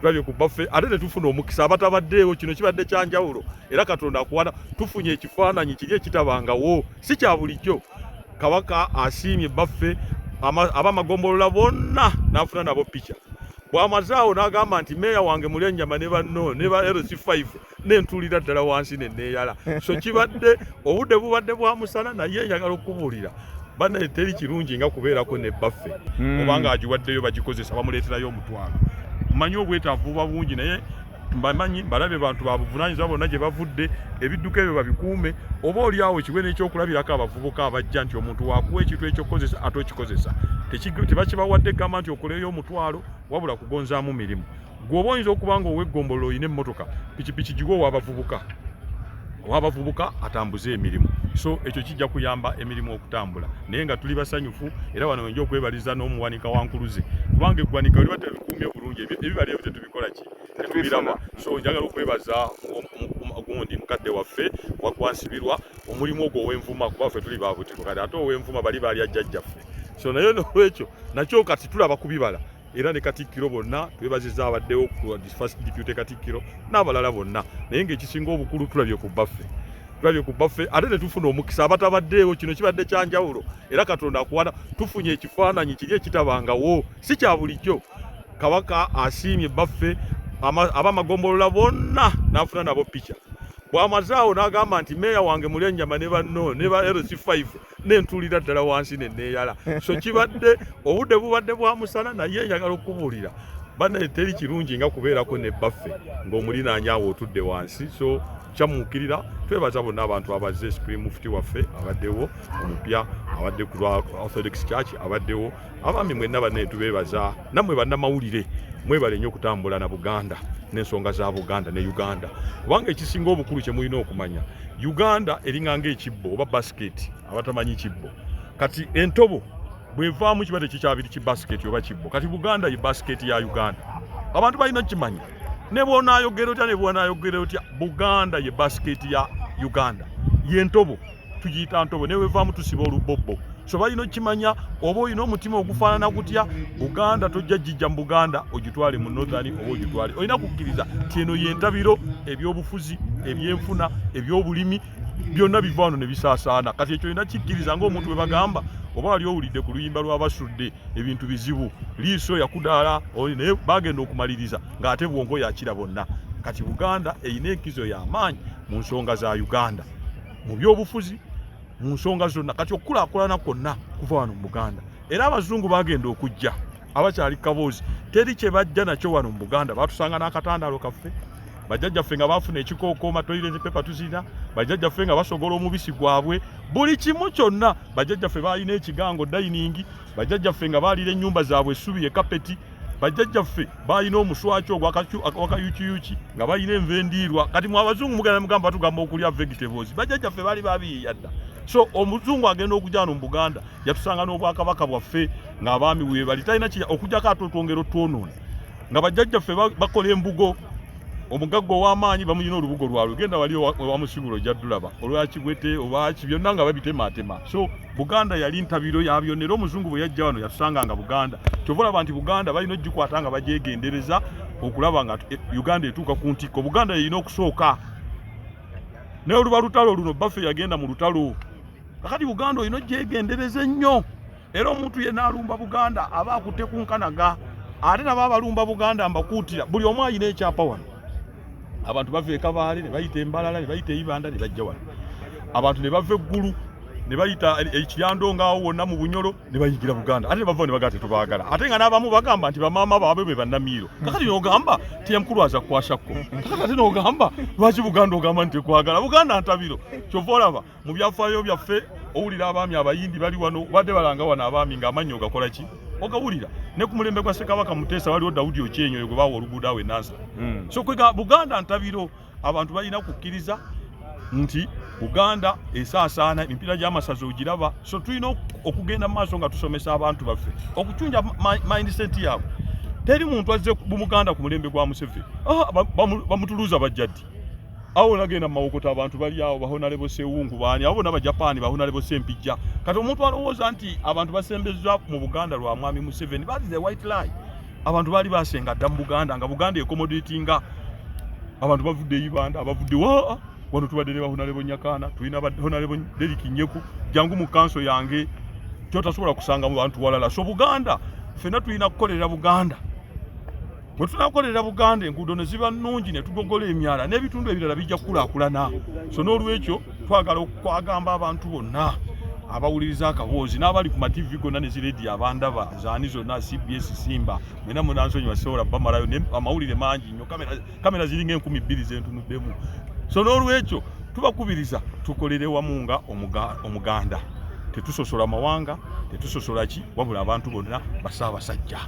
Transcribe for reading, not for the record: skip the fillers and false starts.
Tulabye ku baffe ate tetufuna omukisa abatabaddeewo. Kino kibadde kyanjawulo era Katonda akuwana. Tufunye ekifaananyi kiri ekitabangawo, si kya bulijjo. Kabaka asiimye baffe abamagombolola bonna n'afuna nabo pica. Bw'amaze awo n'agamba nti meeya wange mulya nnyama ne banno ne ba LC5, nentuulira ddala wansi neneeyala. So kibadde obudde bubadde bwa musana, naye njagala okubuulira bannaye, teri kirungi nga kubeerako ne bbaffe. Obanga agiwaddeyo bagikozesa, bamuleeterayo omutwalo. Mmanyi obwetaavu buba bungi, naye mbamanyi balabe bantu babuvunanyizibwa bonna gye bavudde, ebidduka ebyo babikuume, oba oli awo kiwe n'ekyokulabirako abavubuka abajja nti omuntu wakuwa ekintu ekyokukozesa ate okikozesa. Tebakibawadde gamba nti okoleyo omutwalo, wabula kugonzaamu mirimu. Gwe oba oyinza okuba nga ow'eggombolola olina emmotoka, pikipiki giwe ow'abavubuka, ow'abavubuka atambuze emirimu. So ekyo kijja kuyamba emirimu okutambula. Naye nga tuli basanyufu, era wano wenja okwebaliza n'omuwanika wa Nkuluze, kubanga eggwanika liba terikuumye bulungi, ebibala ebyo tetubikola ki, tetubiraba. So njagala okwebaza gundi mukadde waffe wakwansibirwa omulimu ogwo ow'envuma, kuba ffe tuli babutiko, kati ate ow'envuma bali balya jjajjaffe. So naye nolwekyo nakyo kati tulaba ku bibala. Era ne Katikkiro bonna twebaziza abaddewo, First Deputy Katikkiro n'abalala bonna. Naye ng'ekisinga obukulu, tulabye ku bbaffe, tulabye ku bbaffe ate tetufuna omukisa abatabaddeewo. Kino kibadde kyanjawulo era Katonda akuwana. Tufunye ekifaananyi kiri ekitabangawo, si kya bulijjo. Kabaka asiimye baffe abamagombolola bonna n'afuna nabo pica. Bw'amaze awo n'agamba nti meeya wange mulya nnyama ne banno ne ba LC5, nentuulira ddala wansi neneeyala. So kibadde obudde bubadde bwa musana, naye njagala okubuulira bannaye, teri kirungi nga kubeerako ne bbaffe ng'omulinaanye awo otudde wansi. So kyamuukirira. Twebaza bonna abantu abazze, Supreme Mufti waffe abaddewo omupya, abadde ku lwa Orthodox Church abaddewo, abaami mwenna bannaye tubeebaza. Nammwe bannamawulire mwebale nnyo okutambula na Buganda n'ensonga za Buganda ne Uganda, kubanga ekisinga obukulu kye mulina okumanya, Uganda eringa ng'ekibbo oba basket. Abatamanyi kibbo, kati entobo bwevaamu kiba tekikyabiri ki basket oba kibbo. Kati Buganda ye basket ya Uganda. Abantu balina okimanya, ne bw'onaayogera otya, ne bw'onaayogera otya, Buganda ye basket ya Uganda, ye ntobo, tugiyita ntobo, newevaamu tusiba olubobbo. So balina okimanya, oba olina omutima ogufaanana gutya, Buganda tojja gijja mu Buganda ogitwale mu Northern oba ogitwale. Olina kukkiriza ti eno yentabiro, ebyobufuzi, ebyenfuna, ebyobulimi, byonna biva wano ne bisaasaana. Kati ekyo olina kikkiriza ng'omuntu bwe bagamba, oba wali owulidde ku luyimba lw'Abasudde, ebintu bizibu, liiso yakudaala, naye bagenda okumaliriza ng'ate bwongo yakira bonna. Kati Buganda erina enkizo y'amaanyi mu nsonga za Uganda, mu byobufuzi, mu nsonga zonna. Kati okukulaakulana kwonna kuva wano mu Buganda. Era abazungu bagenda okujja abakyali kaboozi, teri kye bajja nakyo wano mu Buganda. Batusanga n'akatandaalo kaffe, bajjajjaffe nga bafuna ekikookooma, toilet paper tuzirina, bajjajjaffe nga basogola omubisi gwabwe, buli kimu kyonna. Bajjajjaffe balina ekigango, dining, bajjajjaffe nga baalira ennyumba zaabwe essubi, ekapeti, bajjajjaffe balina omuswaki ogwakayukiyuki, nga balina enva endiirwa. Kati mu abazungu mugenda mugamba batugamba okulya vegetables, bajjajjaffe baali babiyiya dda. So omuzungu agenda okujja wano mu Buganda yatusanga n'obwakabaka bwaffe ng'abaami we bali, talina okujjako ate otwongera otwonoona, nga bajjajjaffe bakola embugo. Omugagga ow'amaanyi bamuyina olubugo lwalwe, genda wali owamusibula ojja ddulaba olwakibwete obaki, byonna nga babitematema. So Buganda yali ntabiro ya byonna, era omuzungu bwe yajja wano yatusanga nga Buganda. Kyova olaba nti Buganda balina ogikwata nga bagyegendereza okulaba nga Uganda etuuka ku ntikko. Buganda yerina okusooka, naye oluba lutalo luno, baffe yagenda mu lutalo. Kakati Buganda olina ogyegendereza ennyo, era omuntu yenna alumba Buganda aba akutte ku nkanaga. Ate nabo abalumba Buganda mbakuutira, buli omu alina ekyapa wano. Abantu bava e Kabaale ne bayita Embalala ne bayita Eibanda ne bajja wano, abantu ne bava Eggulu ne bayita Ekiryando ngaawo wonna mu Bunyolo ne bayingira Buganda, ate ne bava ne bagamba tetubaagala, ate nga n'abamu bagamba nti bamaama baabwe be bannamiiro. Kakati n'ogamba tiyamukulu kwashakko, kakati ate n'ogamba lwaki Buganda ogamba nti tekwagala? Buganda ntabiro. Kyova olaba mu byafaayo byaffe owulira abaami Abayindi bali wano, badde balanga wano abaami ng'amannyo ogakola ki, ogawulira. Ne ku mulembe gwa Ssekabaka Muteesa waliwo Dawudi Okyenyo oyo gwe baawa oluguudo awo enansa. So kwega Buganda ntabiro. Abantu balina kukkiriza nti Buganda esaasaana, emipiira gy'amasaza ogiraba. So tulina okugenda mu maaso nga tusomesa abantu baffe okucunja mindset yaabwe. Teri muntu azze bumuganda ku mulembe gwa Museveni. Ah, bamutuluuza bajjaddi awo nagenda mu Mawokota, abantu bali awo, ba Honourable Sewungu baani abo bonna, Bajapaani, ba Honourable Sempijja. Kati omuntu alowooza nti abantu basembezza mu Buganda lwa mwami Museveni, that is a white lie. Abantu baali basenga dda mu Buganda, nga Buganda accommodatinga abantu bavudde e Ibanda, abavudde wa wano. Tubadde ne ba Honorable Nyakaana, tulina ba Honorable Derrick Nyeku. Jangu mu kanso yange, kyotasobola kusanga mu bantu walala. So Buganda, ffenna tulina kukolerera Buganda. Bwe tunakolerera Buganda, enguudo ne ziba nnungi, ne tugogola emyala, n'ebitundu ebirala bijja kukulaakulana. So n'olwekyo twagala okwagamba abantu bonna abawuliriza akaboozi n'abali ku mativi gonna ne zirediyo, abandaba zaani zonna, CBS, Simba, mwena munansonyiwa, sisobola bamalayo amawulire mangi nnyo. Kamera ziringa 2000 zentunuddemu. So n'olwekyo tubakubiriza tukolere wamu nga Omuganda. Tetusosola mawanga, tetusosola ki, wabula abantu bonna Bassaabasajja.